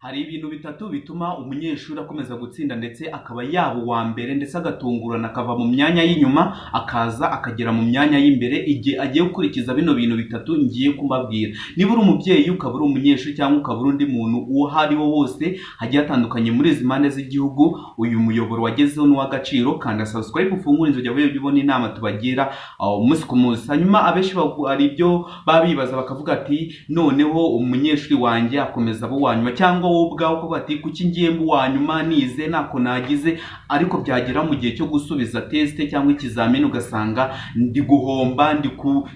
Hari ibintu bitatu bituma umunyeshuri akomeza gutsinda ndetse akaba yaba uwa mbere, ndetse agatungurana akava mu myanya y'inyuma akaza akagera mu myanya y'imbere igihe agiye gukurikiza bino bintu bitatu ngiye kubabwira. Niba uri umubyeyi, ukaba uri umunyeshuri, cyangwa ukaba uri undi muntu uwo ari wo wose hagiye hatandukanye muri izi mpande z'igihugu, uyu muyoboro wagezeho n'uw'agaciro. Kanda subscribe, ufungure inzogera ujye ubona inama tubagira umunsi ku munsi. Hanyuma abenshi hari ibyo baba bibaza bakavuga ati: "Noneho umunyeshuri wanjye akomeza abo uwa nyuma", cyangwa wowe ubwawe ukavuga ati: "Kuki ngiye mba uwa nyuma, nize ntako nagize, ariko byagera mu gihe cyo gusubiza test cyangwa ikizamini ugasanga ndi guhomba,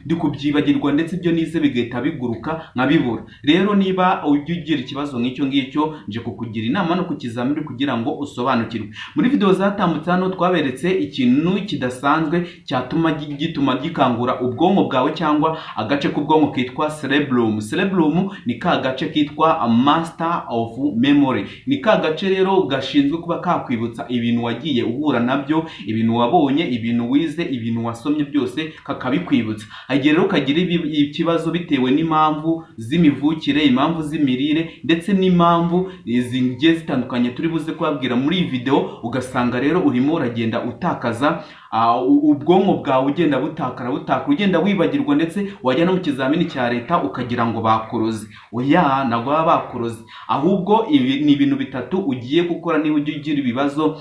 ndi kubyibagirwa, ndetse ibyo nize bigahita biguruka nkabibura?" Rero niba ujya ugira ikibazo nk'icyo ngicyo, nje kukugira inama no ku kizamini kugira ngo usobanukirwe. Muri video zatambutse hano twaberetse ikintu kidasanzwe cyatuma gituma gikangura ubwonko bwawe cyangwa agace k'ubwonko kitwa cerebrum. Cerebrum ni ka gace kitwa master of memory. Ni ka gace rero gashinzwe kuba kakwibutsa ibintu wagiye uhura nabyo, ibintu wabonye, ibintu wize, ibintu wasomye, byose kakabikwibutsa. Hari igihe rero kagira ikibazo bitewe n'impamvu z'imivukire, impamvu z'imirire, ndetse n'impamvu zigiye zitandukanye turi buze kubabwira muri iyi video, ugasanga rero urimo uragenda utakaza ubwonko bwawe, ugenda butakara butakara, ugenda wibagirwa, ndetse wajya no mu kizamini cya leta ukagira ngo bakuroze. Oya, ntabwo baba bakuroze, ahubwo ibi ni ibintu bitatu ugiye gukora niba ujya ugira ibibazo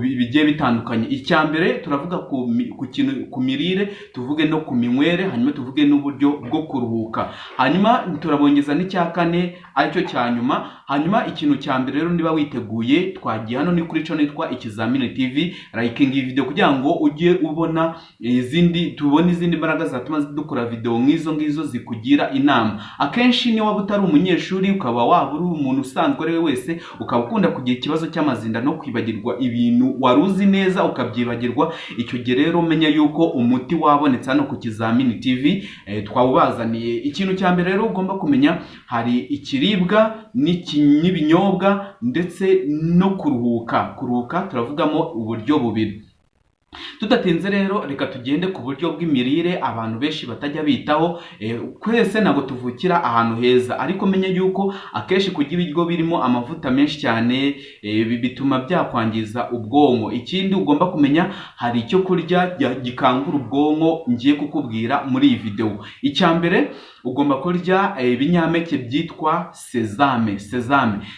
bigiye bitandukanye. Icya mbere turavuga ku kintu, ku mirire, tuvuge no ku minywere, hanyuma tuvuge n'uburyo bwo kuruhuka, hanyuma turabongeza n'icya kane aricyo cya nyuma. Hanyuma ikintu cya mbere rero, niba witeguye, twagiye. Hano ni kuri channel yitwa Ikizamini TV. Likinga iyi video kugira ngo ujye ubona izindi, tubone izindi mbaraga zatuma dukora video nk'izo ngizo zikugira inama. Akenshi niyo waba utari umunyeshuri, ukaba waba uri umuntu usanzwe ari we wese, ukaba ukunda kugira ikibazo cy'amazinda no kwibagirwa ibintu wari uzi neza ukabyibagirwa, icyo gihe rero menya yuko umuti wabonetse hano ku Kizamini TV, twawubazaniye. Ikintu cya mbere rero ugomba kumenya, hari ikiribwa n'ibinyobwa ndetse no kuruhuka. Kuruhuka turavugamo uburyo bubiri. Tudatinze rero, reka tugende ku buryo bw'imirire abantu benshi batajya bitaho. Twese ntabwo tuvukira ahantu heza, ariko menye yuko akenshi kurya ibiryo birimo amavuta menshi cyane bituma byakwangiza ubwonko. Ikindi ugomba kumenya, hari icyo kurya gikangura ubwonko ngiye kukubwira muri iyi video. Icya mbere, ugomba kurya ibinyampeke byitwa sésame.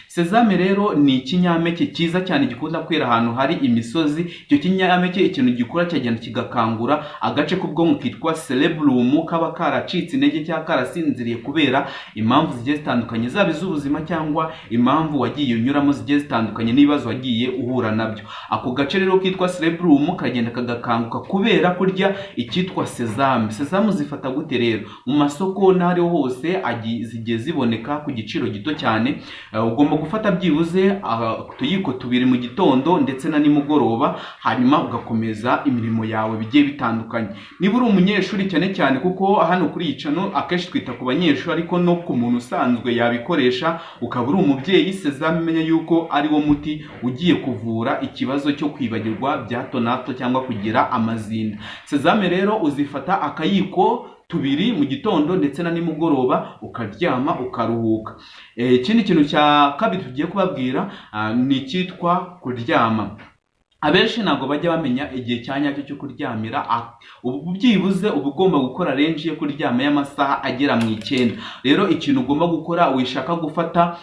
Sésame rero ni ikinyampeke cyiza cyane gikunda kwera ahantu hari imisozi. Icyo kinyampeke ikintu gikora, cyagenda kigakangura agace k'ubwonko kitwa cerebrum kaba karacitse intege cyangwa karasinziriye kubera impamvu zigiye zitandukanye, zaba iz'ubuzima cyangwa impamvu wagiye unyuramo zigiye zitandukanye n'ibibazo wagiye uhura nabyo. Ako gace rero kitwa cerebrum kagenda kagakanguka kubera kurya icyitwa sésame. Sésame zifata gute rero? Mu masoko n'ahariho hose zigiye ziboneka ku giciro gito cyane. Ugomba gufata byibuze utuyiko tubiri mu gitondo ndetse na nimugoroba, hanyuma ugakomeza imirimo yawe bigiye bitandukanye. Niba uri umunyeshuri cyane cyane, kuko hano kuri iyi channel akenshi twita ku banyeshuri, ariko no ku muntu usanzwe yabikoresha, ukaba uri umubyeyi, sésame menya yuko ari wo muti ugiye kuvura ikibazo cyo kwibagirwa bya hato na hato cyangwa kugira amazinda. Sésame rero uzifata akayiko tubiri mu gitondo ndetse na nimugoroba, ukaryama ukaruhuka. Ikindi kintu cya kabiri tugiye kubabwira ni icyitwa kuryama. Abenshi ntabwo bajya bamenya igihe cya nyacyo cyo kuryamira. Ubu byibuze uba ugomba gukora range yo kuryama y'amasaha agera mu 9. Rero ikintu ugomba gukora, wishaka gufata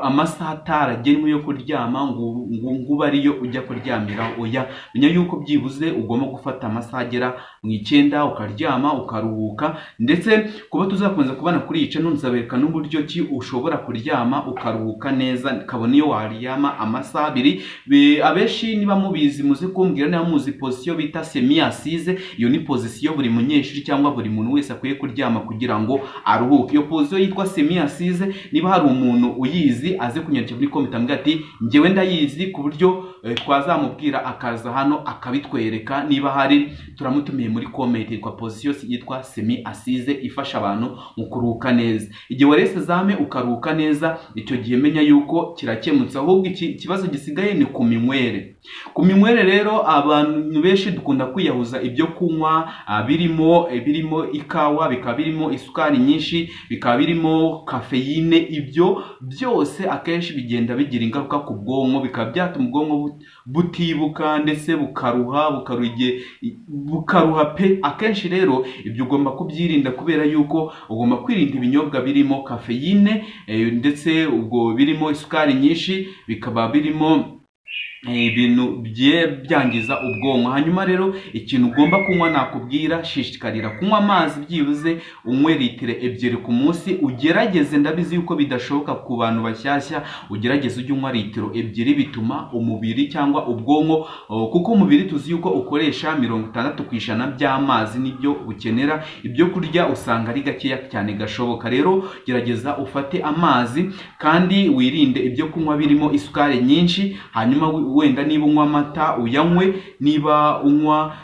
amasaha ataragenwe yo kuryama ngo ube ariyo ujya kuryamira. Oya, menya yuko byibuze ugomba gufata amasaha agera mu 9, ukaryama ukaruhuka. Ndetse kuba tuzakomeza kubana kuri iyi channel, nzabereka n'uburyo ki ushobora kuryama ukaruhuka neza, kabone iyo waryama amasaha 2. Abenshi niba mubizi muze kumbwira niba muzi position bita semi assise. Iyo ni position buri munyeshuri cyangwa buri muntu wese akwiye kuryama kugira ngo aruhuke. Iyo position yitwa semi assise, niba hari umuntu uyizi aze kunyandikira muri comment ambwira ati: "Njyewe ndayizi", ku buryo twazamubwira akaza hano akabitwereka. Niba hari, turamutumiye muri comment. Yitwa position yitwa semi assise, ifasha abantu mu kuruhuka neza. Igihe wariye sésame ukaruhuka neza, icyo gihe menya yuko kirakemutse. Ahubwo ikibazo gisigaye ni ku minywere. Ku minywere rero, abantu benshi dukunda kwiyahuza ibyo kunywa birimo ikawa, bikaba birimo isukari nyinshi, bikaba birimo kafeyine. Ibyo byose akenshi bigenda bigira ingaruka ku bwonko, bikaba byatuma ubwonko butibuka ndetse bukaruha, bukaruha pe. Akenshi rero ibyo ugomba kubyirinda, kubera yuko ugomba kwirinda ibinyobwa birimo kafeyine, ndetse ubwo birimo isukari nyinshi, bikaba birimo ibintu bigiye byangiza ubwonko. Hanyuma rero ikintu ugomba kunywa nakubwira, shishikarira kunywa amazi, byibuze unywe litiro 2 ku munsi. Ugerageze, ndabizi yuko bidashoboka ku bantu bashyashya, ugerageze ujye unywa litiro 2, bituma umubiri cyangwa ubwonko, kuko umubiri tuzi yuko ukoresha 60% by'amazi nibyo ukenera, ibyo kurya usanga ari gakeya cyane gashoboka. Rero gerageza ufate amazi kandi wirinde ibyo kunywa birimo isukari nyinshi. Hanyuma wenda niba unywa amata uyanywe, niba unywa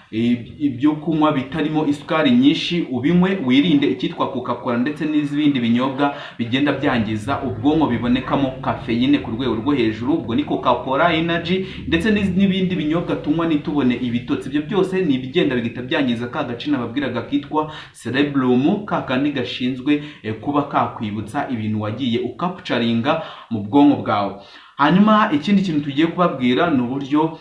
ibyo kunywa bitarimo isukari nyinshi ubinywe, wirinde icyitwa Coca-Cola ndetse n'ibindi binyobwa bigenda byangiza ubwonko bibonekamo kafeyine ku rwego rwo hejuru. Ubwo ni Coca-Cola, energy ndetse n'ibindi binyobwa tunywa ntitubone ibitotsi. Ibyo byose ni ibigenda bigahita byangiza ka gace nababwiraga kitwa cerebrum, ka kandi gashinzwe kuba kakwibutsa ibintu wagiye ukapucaringa mu bwonko bwawe. Hanyuma ikindi kintu tugiye kubabwira ni uburyo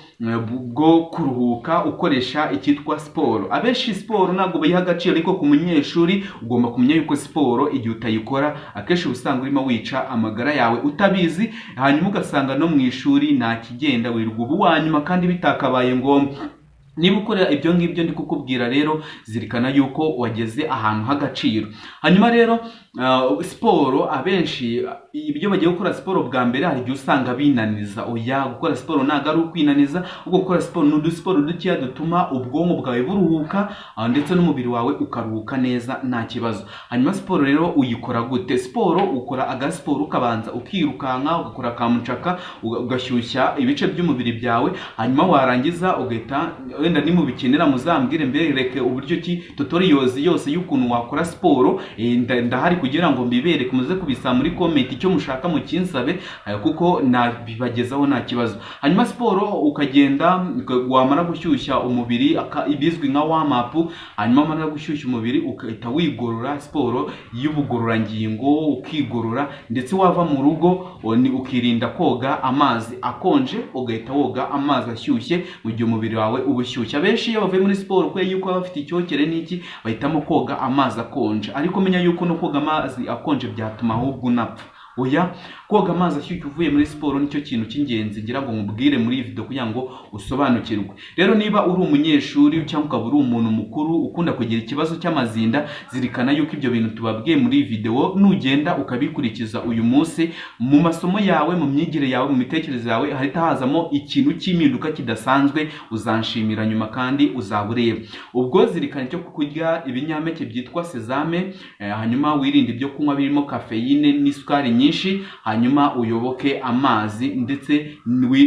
bwo kuruhuka ukoresha icyitwa siporo. Abenshi siporo ntabwo bayiha agaciro, ariko ku munyeshuri ugomba kumenya yuko siporo igihe utayikora akenshi uba usanga urimo wica amagara yawe utabizi, hanyuma ugasanga no mu ishuri nta kigenda, wirirwa uba uwa nyuma kandi bitakabaye ngombwa. Niba ukora ibyo ngibyo ndi kukubwira rero, zirikana yuko wageze ahantu h'agaciro. Hanyuma rero siporo, abenshi ibyo bagiye gukora siporo bwa mbere hari igihe usanga binaniza. Oya, gukora siporo ntabwo ari ukwinaniza, ahubwo gukora siporo ni udusiporo dukeya dutuma ubwonko bwawe buruhuka, ndetse n'umubiri wawe ukaruhuka neza nta kibazo. Hanyuma siporo rero uyikora gute? Siporo ukora agasiporo, ukabanza ukirukanka, ugakora kamucaka, ugashyushya ibice by'umubiri byawe, hanyuma warangiza ugahita, wenda nimubikenera muzambwire mbereke uburyo ki tutorials yose y'ukuntu wakora siporo. Ndahari kugira ngo mbibereke, muze kubisaba muri comment icyo mushaka mukinsabe, kuko nabibagezaho nta kibazo. Hanyuma siporo ukagenda, wamara gushyushya umubiri, ibizwi nka warm up, hanyuma wamara gushyushya umubiri ugahita wigorora, siporo y'ubugororangingo ukigorora, ndetse wava mu rugo ukirinda koga amazi akonje, ugahita woga amazi ashyushye mu gihe umubiri wawe uba ushyushye. Abenshi iyo bavuye muri siporo, kubera yuko baba bafite icyokere n'iki, bahitamo koga amazi akonje, ariko menya yuko no koga amazi akonje byatuma ahubwo unapfa. Oya, koga amazi ashyushye uvuye muri siporo nicyo kintu cy'ingenzi ngira ngo nkubwire muri iyi video kugira ngo usobanukirwe. Rero niba uri umunyeshuri cyangwa ukaba uri umuntu mukuru ukunda kugira ikibazo cy'amazinda, zirikana yuko ibyo bintu tubabwiye muri iyi video nugenda ukabikurikiza uyu munsi, mu masomo yawe, mu myigire yawe, mu mitekerereze yawe hahita hazamo ikintu cy'impinduka kidasanzwe, uzanshimira nyuma kandi uzaba ureba. Ubwo zirikana icyo kurya ibinyampeke byitwa sesame, hanyuma wirinde ibyo kunywa birimo kafeyine n'isukari nyinshi, hanyuma uyoboke amazi ndetse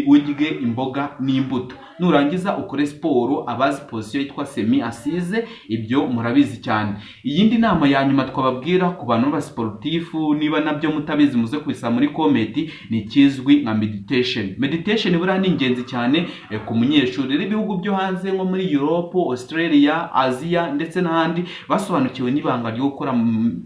urye imboga n'imbuto. Nurangiza ukore siporo, abazi position yitwa semi assise, ibyo murabizi cyane. Iyindi nama ya nyuma twababwira ku bantu b'abasiporutifu, niba nabyo mutabizi muze kubisaba muri comment, ni ikizwi nka meditation. Meditation buriya ni ingenzi cyane ku munyeshuri. Rero ibihugu byo hanze nko muri Europe, Australia, Asia ndetse n'ahandi basobanukiwe n'ibanga ryo gukora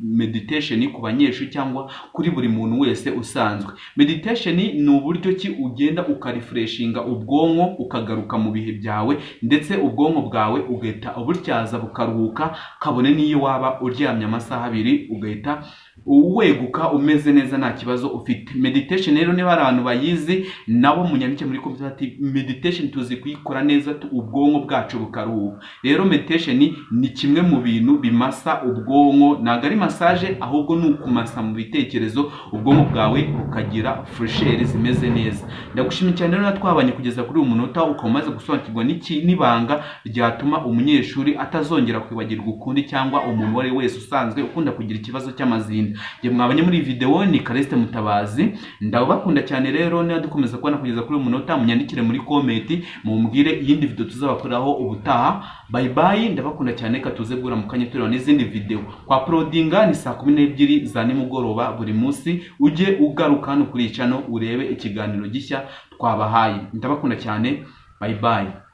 meditation ku banyeshuri cyangwa kuri buri muntu wese usanzwe. Meditation ni uburyo ki ugenda ukarefreshinga ubwonko, ukagaruka mu bihe byawe, ndetse ubwonko bwawe ugahita ubutyaza bukaruhuka, kabone n'iyo waba uryamye amasaha 2 ugahita weguka umeze neza nta kibazo ufite. Meditation rero niba hari abantu bayizi nabo munyandike muri comment ati meditation tuzi kuyikora neza, ubwonko bwacu bukaruhuka. Rero meditation ni kimwe mu bintu bimasa ubwonko, ntabwo ari massage, ahubwo ni ukumasa mu bitekerezo, ubwonko bwawe bukagira fraîcheur zimeze neza. Ndagushimiye cyane rero twabanye kugeza kuri uyu munota, ukaba umaze gusobanukirwa n'ibanga ryatuma umunyeshuri atazongera kwibagirwa ukundi, cyangwa umuntu uwo ari we wese usanzwe ukunda kugira ikibazo cy'amazinda. Njye mwabanye muri iyi video ni Callixte Mutabazi, ndabakunda cyane. Rero niba dukomeza kubona kugeza kuri uyu munota, munyandikire muri comment mumbwire iyindi video tuzabakoreraho ubutaha. Bye bye, ndabakunda cyane, reka tuze guhura mu kanya tureba n'izindi video. Kwa uploadinga ni saa 12 za nimugoroba buri munsi, ujye ugaruka hano kuri iyi channel urebe ikiganiro gishya twabahaye. Ndabakunda cyane. Bye bye.